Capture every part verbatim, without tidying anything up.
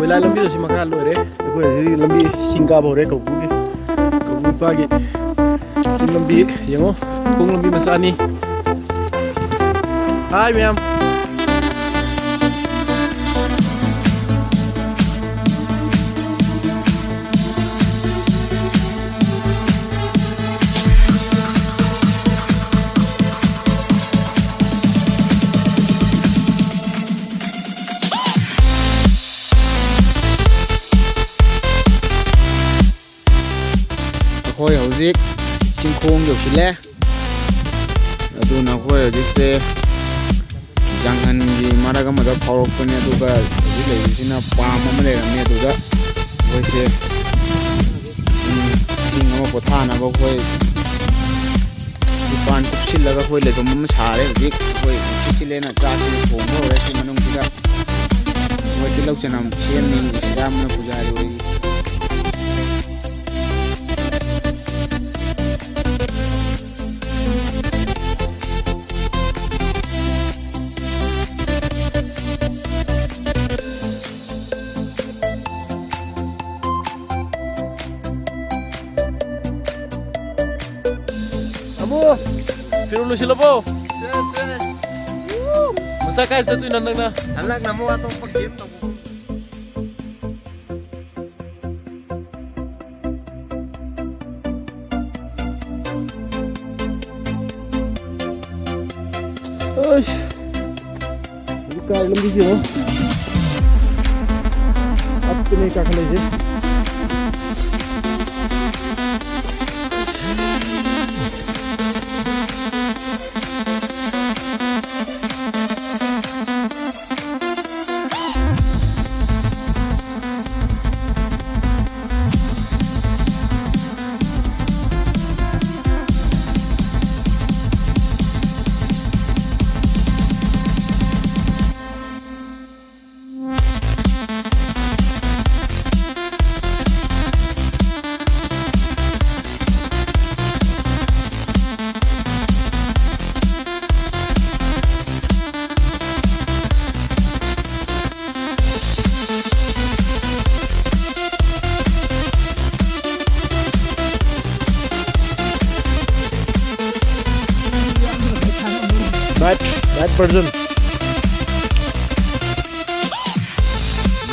ꯂꯥꯏ ꯂꯝꯕꯤꯗ ꯁꯤ ꯃꯈꯥ ꯂꯣꯏꯔꯦ꯫ ꯑꯩꯈꯣꯏ ꯍꯧꯖꯤꯛ ꯂꯝꯕꯤ ꯆꯤꯡ ꯀꯥꯕ ꯍꯧꯔꯦ ꯀꯧꯕ꯭ꯔꯨꯒꯤ꯫ ꯀꯧꯕ꯭ꯔꯨ ꯅꯨꯄꯥꯒꯤ ꯆꯤꯡ ꯂꯝꯕꯤ ꯌꯦꯡꯉꯣ꯫ ꯈꯣꯡ ꯂꯝꯕꯤ ꯃꯆꯥꯅꯤ꯫ ꯍꯥꯏ ꯃꯌꯥꯝ꯫ ꯑꯩꯈꯣꯏ ꯍꯧꯖꯤꯛ ꯆꯤꯡꯈꯣꯡ ꯌꯧꯁꯤꯜꯂꯦ꯫ ꯑꯗꯨꯅ ꯑꯩꯈꯣꯏ ꯍꯧꯖꯤꯛꯁꯦ ꯖꯪꯒꯜꯒꯤ ꯃꯔꯛ ꯑꯃꯗ ꯐꯥꯎꯔꯛꯄꯅꯦ꯫ ꯑꯗꯨꯒ ꯍꯧꯖꯤꯛ ꯂꯩꯔꯤꯁꯤꯅ ꯄꯥꯝ ꯑꯃ ꯂꯩꯔꯝꯃꯦ꯫ ꯑꯗꯨꯗ ꯑꯩꯈꯣꯏꯁꯦ, ꯎꯝ, ꯑꯍꯤꯡ ꯑꯃ ꯄꯣꯊꯥꯅꯕ ꯑꯩꯈꯣꯏ ꯇꯤꯄꯥꯟ ꯀꯨꯞꯁꯤꯜꯂꯒ ꯑꯩꯈꯣꯏ ꯂꯩꯐꯝ ꯑꯃ ꯁꯥꯔꯦ꯫ ꯍꯧꯖꯤꯛ ꯑꯩꯈꯣꯏ ꯀꯨꯞꯁꯤꯜꯂꯦꯅ ꯆꯥꯛꯁꯤ ꯊꯣꯡꯕ ꯍꯧꯔꯦ꯫ ꯁꯤ ꯃꯅꯨꯡꯁꯤꯗ ꯑꯩꯈꯣꯏ ꯇꯤꯜꯍꯧ ꯆꯅꯝ ꯁꯦꯝꯃꯤ꯫ ꯏꯌꯥꯝꯕꯅ ꯄꯨꯖꯥꯔꯤ ꯑꯣꯏꯔꯤ꯫ ꯑꯃꯨ, ꯐꯤꯔꯣꯜ ꯂꯣꯏꯁꯤꯜꯂꯕꯣ? Yes, yes. ꯃꯆꯥ ꯀꯥꯏ ꯆꯠꯇꯣꯏꯅꯣ ꯅꯪꯅ? ꯍꯜꯂꯛꯅ ꯑꯃꯨꯛ ꯑꯇꯣꯞꯄ ꯒꯦꯝ ꯇꯧꯕ꯫ ꯑꯁ! ꯍꯧꯖꯤꯛ ꯀꯥꯏ ꯂꯝꯕꯤꯁꯤ ꯌꯦꯡꯉꯣ꯫ ꯑꯞꯇꯅꯦ ꯀꯥꯈꯠꯂꯛꯏꯁꯦ꯫ Night version.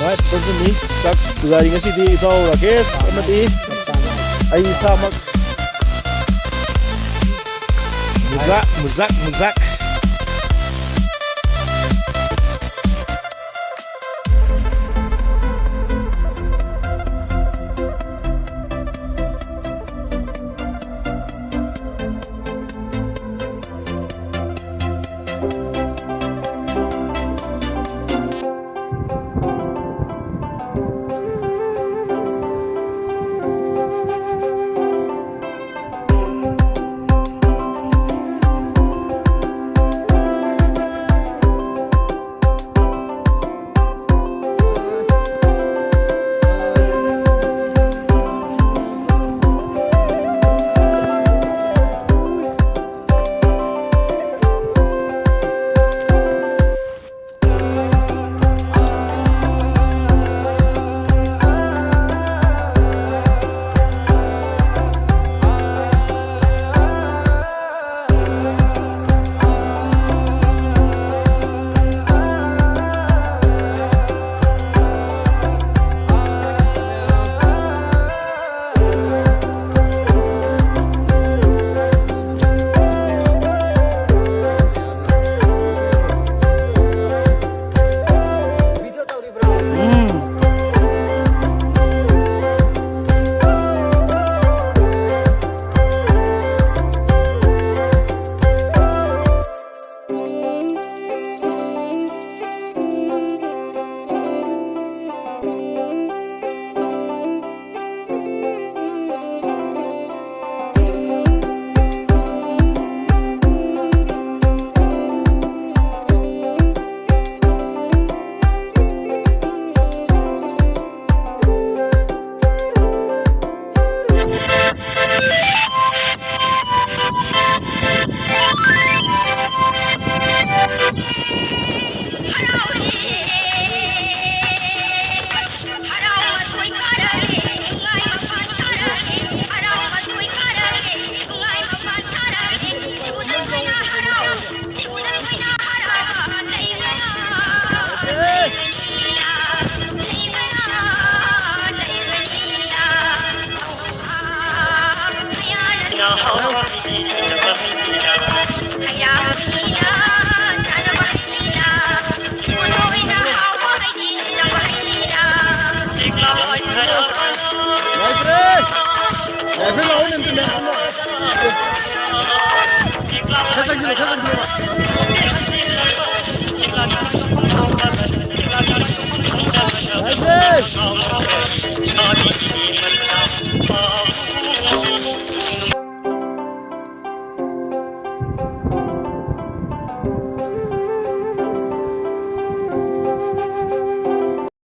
Night version ꯅꯤ꯫ ꯆꯥꯛ ꯄꯨꯖꯥꯔꯤ ꯉꯁꯤꯗꯤ ꯏꯇꯥꯎ ꯔꯥꯀꯦꯁ ꯑꯃꯗꯤ ꯑꯩ ꯏꯁꯥꯃꯛ꯫ ꯃꯨꯖꯥꯛ, ꯃꯨꯖꯥꯛ, ꯃꯨꯖꯥꯛ꯫ ꯍꯥꯏꯐꯦꯠ ꯂꯥꯛꯑꯣꯅꯦ ꯑꯝꯇꯅꯦ꯫ ꯈꯔ ꯆꯪꯁꯤꯜꯂꯣ, ꯈꯔ ꯆꯪꯁꯤꯜꯂꯣ꯫ ꯍꯥꯏꯐꯦꯠ꯫